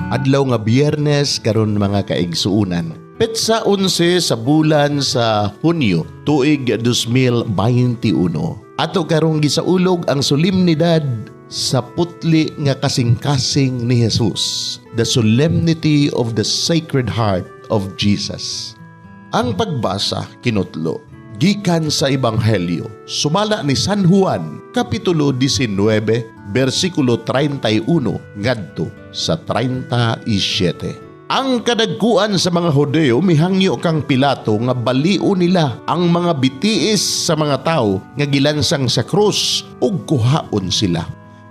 Adlaw nga Biyernes karon, mga kaigsuunan. Petsa 11 sa bulan sa Hunyo, tuig 2021. Ato karong gisaulog ang solemnidad sa putli nga kasing-kasing ni Jesus, the Solemnity of the Sacred Heart of Jesus. Ang pagbasa kinutlo gikan sa Ebanghelyo sumala ni San Juan, kapitulo 19, bersikulo 31 ngadto sa 37. Ang kadagkuan sa mga Hudeo mihangyo kang Pilato nga balio nila ang mga bitiis sa mga tao nga gilansang sa krus ug kuhaon sila.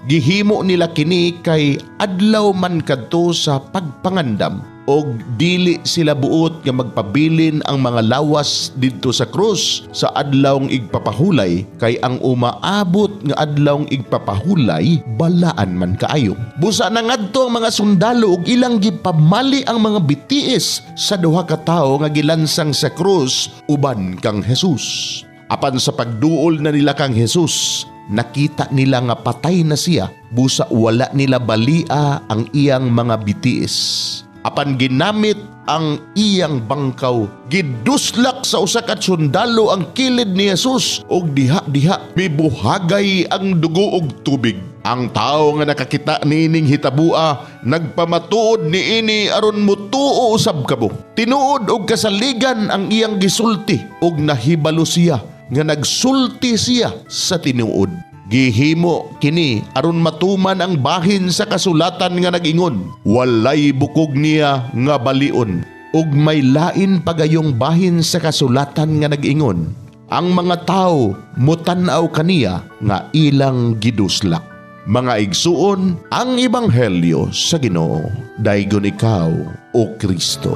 Gihimo nila kini kay adlaw man kadto sa pagpangandam og dili sila buot nga magpabilin ang mga lawas didto sa krus sa adlawng igpapahulay, kay ang umaabot nga adlawng igpapahulay balaan man kaayo. Busa nangadto ang mga sundalo ug ilang gipamali ang mga bitiis sa duha ka tawo nga gilansang sa krus uban kang Jesus. Apan sa pagduol na nila kang Jesus, nakita nila nga patay na siya, busa wala nila balia ang iyang mga bitiis. Apan ginamit ang iyang bangkaw, giduslak sa usa ka sundalo ang kilid ni Jesus ug diha-diha mibuhagay ang dugo ug tubig. Ang tawo nga nakakita niining hitabua nagpamatuod niini aron mutuo usab kamo. Tinuod og kasaligan ang iyang gisulti ug nahibalo siya nga nagsulti siya sa tinuod. Gihimo kini aron matuman ang bahin sa kasulatan nga nag-ingon, "Walay bukog niya nga balion." Ug may lain pagayong bahin sa kasulatan nga nag-ingon, "Ang mga tao mutan-aw kaniya nga ilang giduslak." Mga igsuon, ang ebanghelyo sa Ginoo. Daygon ikaw, O Kristo.